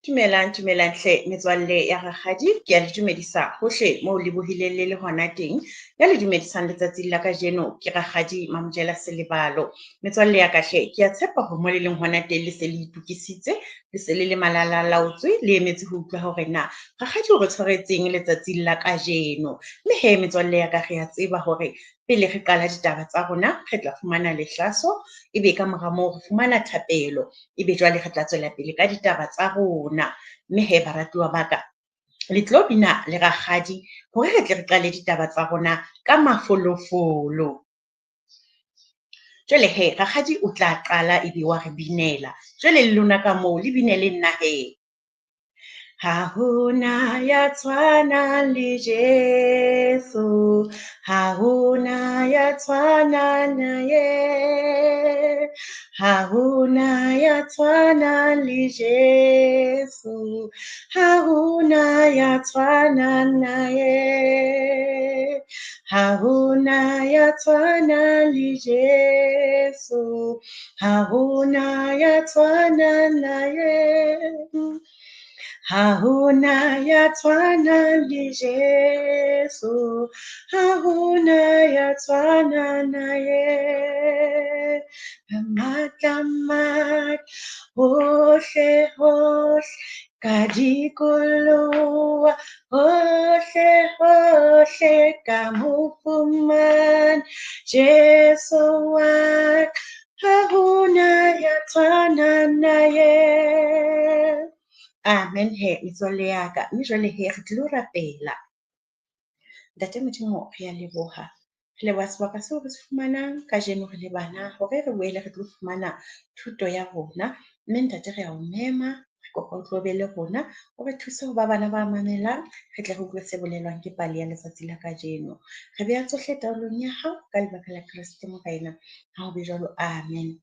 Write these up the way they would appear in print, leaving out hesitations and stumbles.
Dumelang, dumelang hle metswalle ya rakgadi. Ke a le dumedisa hohle moo le bohileng le le hona teng. Ya le dumedisang letsatsing la kajeno ke rakgadi Mamojela Selebalo. Metswalle ya ka hle, ke a tshepa hore mo le leng hona teng le se le itukisitse, le se le le malalalaotswe, le emetse ho utlwa hore na rakgadi o re tshwaretseng letsatsing la kajeno. Mme hee metswalle ya ka, re a tseba hore pele re qala ditaba tsa rona, re tla fumana lehlaso, ebe kamora moo re fumana thapelo, ebe jwale re tla tswela pele ka ditaba tsa rona. Mme hee baratuwa ba ka, le tlo bina le rakgadi hore re tle re qale ditaba tsa rona ka mafolofolo. Jwale hee rakgadi o tla qala ebe wa re binela. Jwale le lona ka moo le bine le nna hee. Ha ho na ya tshwanang le Jesu, ha ho na ya tshwanang naye. Ha ho na ya tshwanang le Jesu, ha ho na ya tshwanang naye. Ha ho na ya tshwanang le Jesu, ha ho na ya tshwanang naye. Ha ho na ya tshwanang le Jesu, ha ho na ya tshwanang naye. Matla matla hohle hohle ka dikoloha, hohle hohle ka mo fumana Jesu wa ka, ha ho na ya tshwanang naye. Amen he metswalle ya ka, mme jwale he re tlilo rapela. Ntate Modimo, re a leboha. Re leboha sebaka seo re se fumanang kajeno re le bana hore re boele re tlo fumana thuto ya rona. Mme ntate re a o mema, re kopa o tlo be le rona, o re thuse ho ba bana ba mamelang, re tle re utlwe se bolelwang ke pale ya letsatsi la kajeno. Re beha tsohle taolong ya hao ka lebaka la Kreste Morena. Ha ho be jwalo, amen.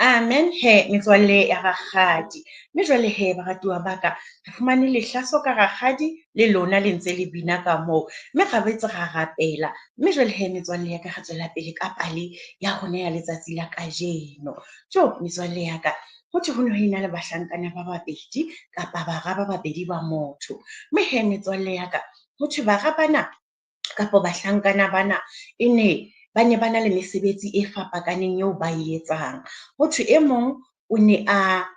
Amen he metswalle ya rakgadi. Mme jwale he baratuwa ba ka, re fumane lehlaso ka rakgadi le lona le ntse le bina ka moo. Mme ra boetse ra rapela. Mme jwale he metswalle ya ka, re tswela pele ka pale ya rona ya letsatsi la kajeno. Tjo metswalle ya ka, ho thwe ho ne ho ena le bahlankana ba babedi kapa bara ba babedi ba motho. Mme he metswalle ya ka, ho thwe bara bana kapa bahlankana bana e ne ba ne ba na le mesebetsi e fapakaneng eo ba e etsang. Ho thwe e mong o ne a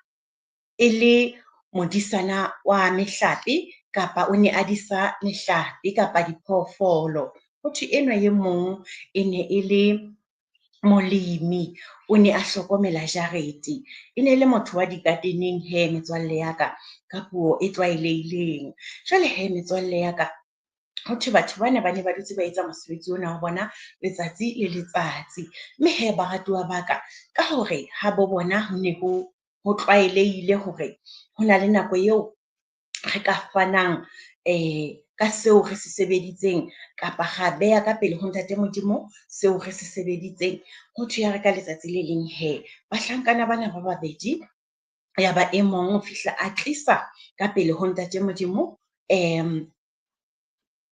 e le modisana wa mehlape kapa o ne a disa mehlape kapa diphoofolo. Ho thwe enwa e mong e ne e le molemi, o ne a hlokomela jarete. E ne le motho wa di-garden-eng he metswalle ya ka, ka puo e tlwaelehileng. Jwale he metswalle ya ka, ho thwe batho bana ba ne ba dutse ba etsa mosebetsi ona wa bona letsatsi le letsatsi. Mme hee baratuwa ba ka, ka hore ha bo bona ho ne ho ho tlwaelehile hore ho na le nako eo re ka fanang ka seo re se sebeditseng kapa ra beha ka pele ho Ntate Modimo seo re se sebeditseng. Ho thwe ya re ka letsatsi le leng hee, bahlankana bana ba babedi ya ba e mong o fihla a tlisa ka pele ho Ntate Modimo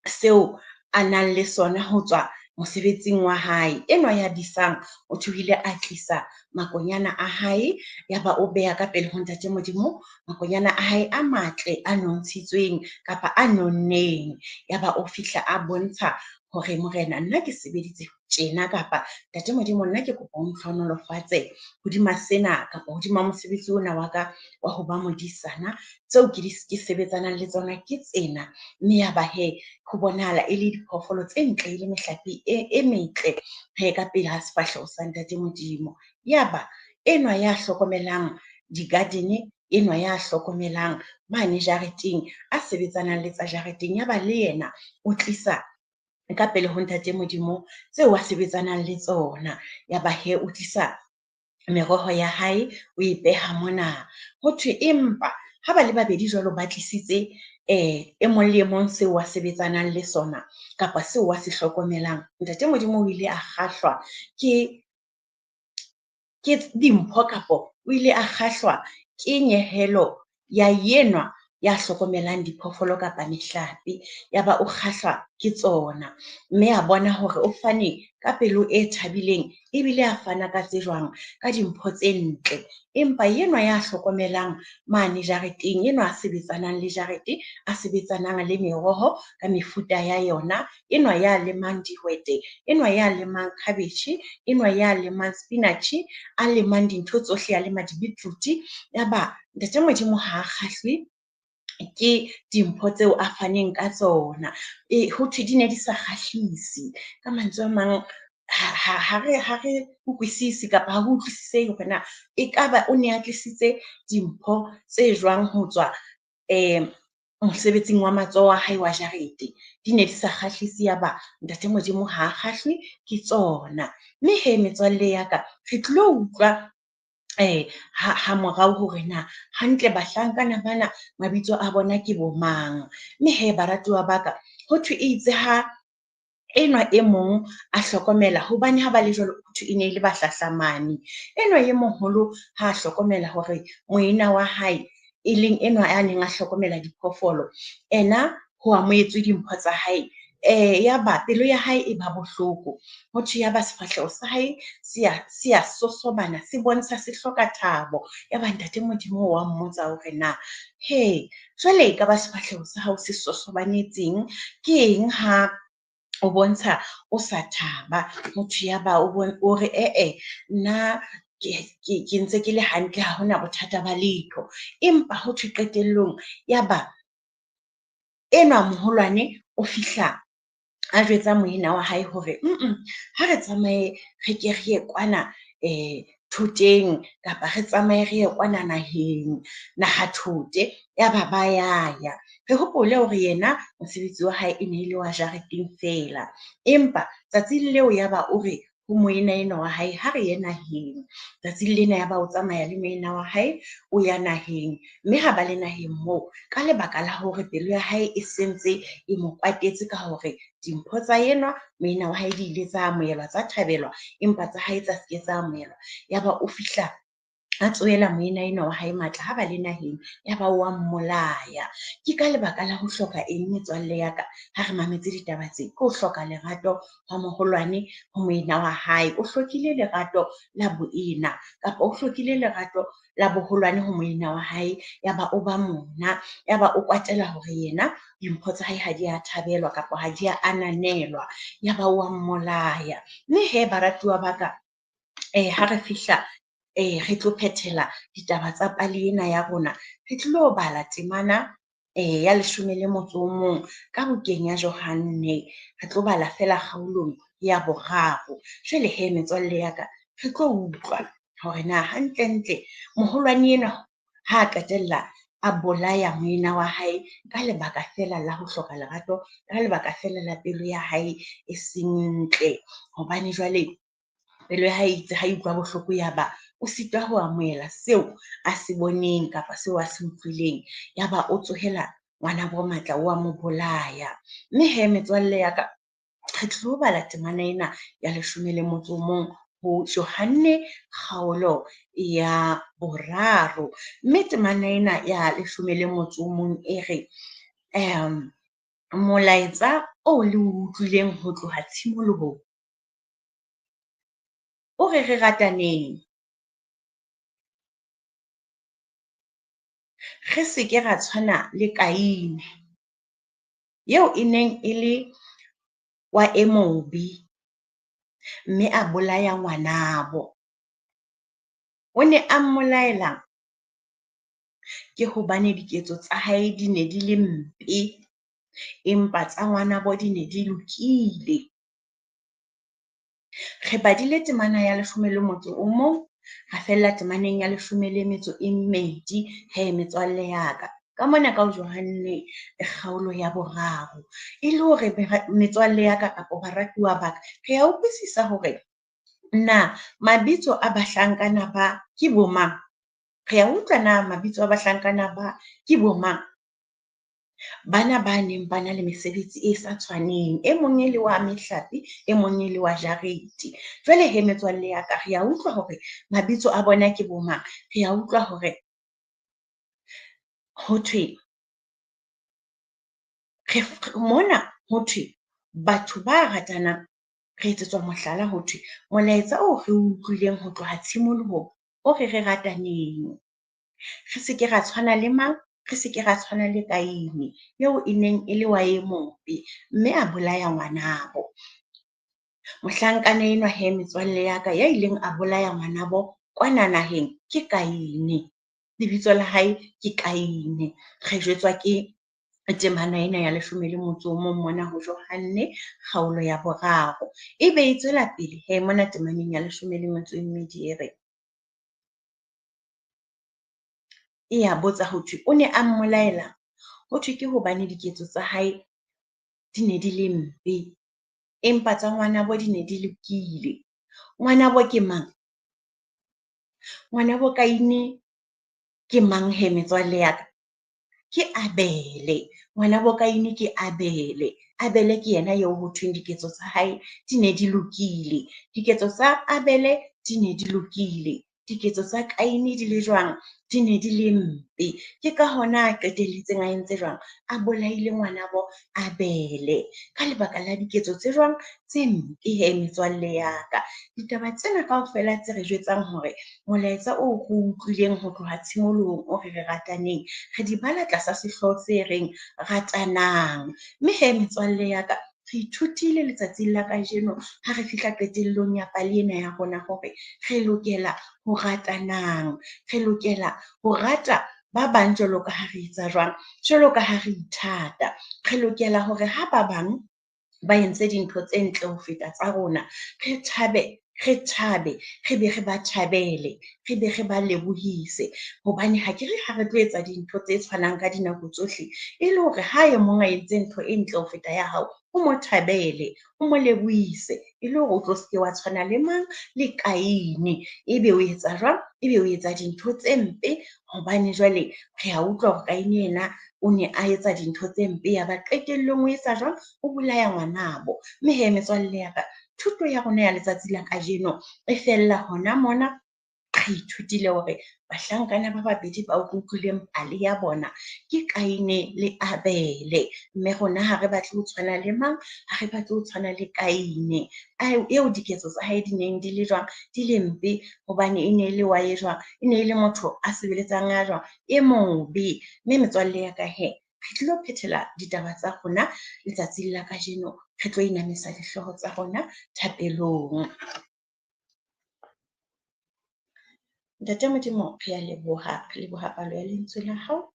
seo a nang le sona ho tswa mosebetsing wa hae. Enwa ya disang o thwe o ile a tlisa makonyana a hae, ya ba o beha ka pele ho Ntate Modimo makonyana a hae a matle a nontshitsweng kapa a nonneng. Ya ba o fihla a bontsha hore morena nna ke sebeditse tjena kapa Ntate Modimo nna ke kopa o ntlhohonolofatse hodima sena kapa hodima mosebetsi ona wa ka wa ho ba modisana. Tseo ke di ke sebetsanang le tsona ke tsena. Mme ya ba hee ho bonahala e le diphoofolo tse ntle, e le mehlape e metle he ka pela sefahleho sa Ntate Modimo. Ya ba enwa ya hlokomelang di-garden, enwa ya hlokomelang mane jareteng, a sebetsanang le tsa jareteng, ya ba le yena o tlisa ka pele ho Ntate Modimo tseo a sebetsanang le tsona. Ya ba hee o tlisa meroho ya hae, o e beha mona. Ho thwe empa ha ba le babedi jwalo ba tlisitse e mong le e mong seo a sebetsanang le sona kapa seo a se hlokomelang, Ntate Modimo o ile a kgahlwa ke dimpho kapo o ile a kgahlwa ke nyehelo ya enwa ya hlokomelang diphoofolo kapa mehlape. Yaba o kgahlwa ke tsona, mme a bona hore o fane ka pelo e thabileng ebile a fana ka tse jwang, ka dimpho tse ntle. Empa enwa ya hlokomelang mane jareteng, enwa a sebetsanang le jarete, a sebetsanang le meroho ka mefuta ya yona, enwa ya lemang dihwete, enwa ya lemang khabetjhe, enwa ya lemang spinach-e, a lemang dintho tsohle, a lema di-beetroot. Yaba Ntate Modimo ha a kgahlwe ke dimpho tseo a faneng ka tsona. Hothwe di ne di sa kgahlise. Ka mantswe a mang, ha re utlwisise kapa ha ho utlwisisehe hore na ekaba o ne a tlisitse dimpho tse jwang ho tswa mosebetsing wa matsoho a hae wa jarete. Di ne di sa kgahlise yaba Ntate Modimo ha a kgahlwe ke tsona. Mme hee metswalle ya ka, re tlilo utlwa ha morao hore na hantle bahlankana bana mabitso a bona ke bo mang. Mme hee baratuwa ba ka, hothwe itse ha enwa e mong a hlokomela hobane ha ba le jwalo hothwe e ne le bahlahlamane. Enwa e moholo ha a hlokomela hore moena wa hae, e leng enwa a neng a hlokomela diphoofolo, ena ho amohetswe dimpho tsa hae, yaba pelo ya hae e ba bohloko. Hothwe yaba sefahleho sa hae se ya sosobana, se bontsha se hloka thabo. Yaba Ntate Modimo wa mmotsa hore na, "He, jwale ekaba sefahleho sa hao se sosobanetseng? Ke eng ha o bontsha o sa thaba?" Motho yaba o re, "Eh-eh, nna ke ntse ke le hantle, ha hona bothata ba letho." Empa hothwe qetellong yaba enwa moholwane o fihla a jwetsa moena wa hae hore, ha re tsamaye re ke re ye kwana thoteng kapa re tsamaye re ye kwana naheng, nahathote." Yaba ba ya ya. Re hopole hore yena mosebetsi wa hae e ne e le wa jareteng feela. Empa tsatsing leo yaba o re ho moena enwa wa hae, "Ha re ye naheng." Tsatsing lena yaba o tsamaya le moena wa hae, o ya naheng. Mme ha ba le naheng moo, ka lebaka la hore pelo ya hae e sentse e mo kwatetse ka hore dimpho tsa enwa moena wa hae di ile tsa amohelwa, tsa thabelwa, empa tsa hae tsa se ke tsa amohelwa. Yaba o fihla a tsohela moena enwa wa hae matla ha ba le naheng, yaba o a mmolaya. Ke ka lebaka la ho hloka eng metswalle ya ka ha re mametse ditaba tse? Ke ho hloka lerato hwa moholwane ho moena wa hae. O hlokile lerato la boena kapa o hlokile lerato la boholwane ho moena wa hae, yaba o ba mona, yaba o kwatela hore yena dimpho tsa hae ha di a thabelwa kapa ha di a ananelwa, yaba o a mmolaya. Mme hee baratuwa ba ka, ha re fihla re tlo phethela ditaba tsa pale ena ya rona, re tlilo bala temana ya 11 ka bukeng ya Johanne. Re tlo bala feela kgaolong ya 3. Jwale hee metswalle ya ka, re tlo utlwa hore na hantlentle moholwane enwa ha a qetella a bolaya moena wa hae ka lebaka feela la ho hloka lerato, ka lebaka feela la pelo ya hae e seng ntle. Hobane jwale pelo ya hae itse ha e utlwa bohloko yaba o sitwa ho amohela seo a se boneng kapa seo a se utlwileng. Yaba o tsohela ngwanabo matla, o a mo bolaya. Mme hee metswalle ya ka, re tlilo bala temana ena ya 11 ho Johanne kgaolo ya 3. Mme temana ena ya 11 e re, molaetsa oo le o utlwileng ho tloha tshimolohong, o re re rataneng. Re se ke ra tshwana le Kaine, eo e neng e le wa e mobe, mme a bolaya ngwanabo. O ne a mmolaelang? Ke hobane diketso tsa hae di ne di le mpe, empa tsa ngwanabo di ne di lokile. Re badile temana ya 11, ra fella temaneng ya 12 hee metswalle ya ka. Ka mona ka ho Johanne kgaolo ya 3. E le hore metswalle ya ka kapa baratuwa ba ka, re a utlwisisa hore na mabitso a bahlankana ba ke bo mang? Re a utlwa na mabitso a bahlankana ba ke bo mang? Bana ba neng ba na le mesebetsi e sa tshwaneng, e mong e le wa mehlape, e mong e le wa jarete. Jwale he metswalle ya ka, re a utlwa hore mabitso a bona ke bo mang? Re a utlwa hore ho thwe Re mona ho thwe batho ba ratanang re etsetswa mohlala ho thwe molaetsa oo re utlwileng ho tloha tshimolohong o re re rataneng. Re seke ra tshwana le mang? Re seke ra tshwana le Kaine eo e neng e le wa e mobe, mme a bolaya ngwanabo. Mohlankana enwa hee metswalle ya ka ya ileng a bolaya ngwanabo kwana naheng ke Kaine. Lebitso la hae ke Kaine. Re jwetswa ke temana ena ya leshome le motso o mong mona ho Johanne kgaolo ya 3. Ebe e tswela pele hee mona temaneng ya leshome le metso e mmedi e re, e ya botsa ho thwe, o ne a mmolaela? Ho thwe ke hobane diketso tsa hae di ne di le mpe, empa tsa ngwanabo di ne di lokile. Ngwanabo ke mang? Ngwanabo Kaine ke mang he metswalle ya ka? Ke Abele. Ngwanabo Kaine ke Abele. Abele ke yena eo ho thweng diketso tsa hae di ne di lokile. Diketso tsa Abele di ne di lokile. Diketso tsa Kaine di le jwang? Di ne di le mpe. Ke ka hona a qetelletseng a entse jwang? A bolaile ngwanabo Abele ka lebaka la diketso tse jwang? Tse mpe he metswalle ya ka. Ditaba tsena kaofela tse re jwetsang hore molaetsa oo re utlwileng ho tloha tshimolohong o re re rataneng, re di bala tlasa sehlooho se reng ratanang. Mme he metswalle ya ka, re ithutile letsatsing la kajeno ha re fihla qetellong ya pale ena ya rona hore re lokela ho ratanang. Re lokela ho rata ba bang jwalo ka ha re etsa jwang? Jwalo ka ha re ithata. Re lokela hore ha ba bang ba entse dintho tse ntle ho feta tsa rona, re thabe, re thabe, re be re ba thabele, re be re ba lebohise. Hobane ha ke re ha re tlo etsa dintho tse tshwanang ka dinako tsohle, e le hore ha e mong a entse ntho e ntle ho feta ya hao, o mo thabele, o mo lebohise, e le hore o tlo se ke wa tshwana le mang? Le Kaine. Ebe o etsa jwang? Ebe o etsa dintho tse mpe hobane jwale re a utlwa hore Kaine yena o ne a etsa dintho tse mpe ya ba qetellong o etsa jwang? O bolaya ngwanabo. Mme he metswalle ya ka, thuto ya rona ya letsatsi la kajeno e fella hona mona. Re ithutile hore bahlankana ba babedi bao re utlwileng pale ya bona ke Kaine le Abele. Mme rona ha re batle ho tshwana le mang? Ha re batle ho tshwana le Kaine eo diketso tsa hae di neng di le jwang? Di le mpe hobane e ne e le wa e jwang? E ne e le motho a sebeletsang a jwang? E mobe. Mme metswalle ya ka he, re tlilo phethela ditaba tsa rona letsatsing la kajeno. Re tlo inamisa dihlooho tsa rona thapelong. Ntate Modimo, re a leboha, re leboha palo ya lentswe la hao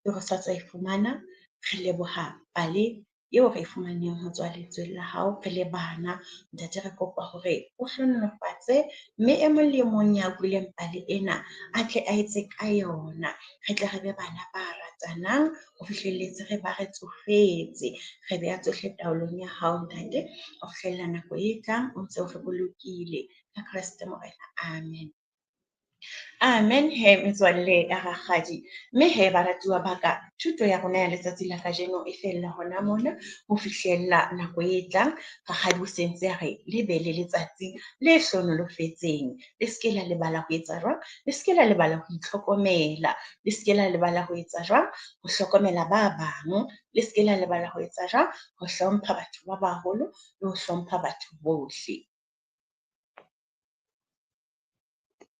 eo re sa tswa e fumana. Re leboha pale eo re e fumaneng ho tswa lentsweng la hao re le bana. Ntate re kopa hore o hlohonolofatse mme e mong le e mong ya utlwileng pale ena a tle a etse ka yona. Re tle re be bana ba ratanang ho fihlelletse re ba re tsofetse. Re beha tsohle taolong ya hao ntate ho fihlella nako e tlang o ntse o re bolokile. Ka Kreste Morena. Amen. Amen he metswalle ya rakgadi. Mme he baratuwa ba ka, thuto ya rona ya letsatsi la kajeno e fella hona mona ho fihlella nako e tlang. Rakgadi o sentse a re le be le letsatsi le hlohonolofetseng. Le seke la lebala ho etsa jwang? Le seke la lebala ho itlhokomela. Le seke la lebala ho etsa jwang? Ho hlokomela ba bang. Le seke la lebala ho etsa jwang? Ho hlompha batho ba baholo le ho hlompha batho bohle.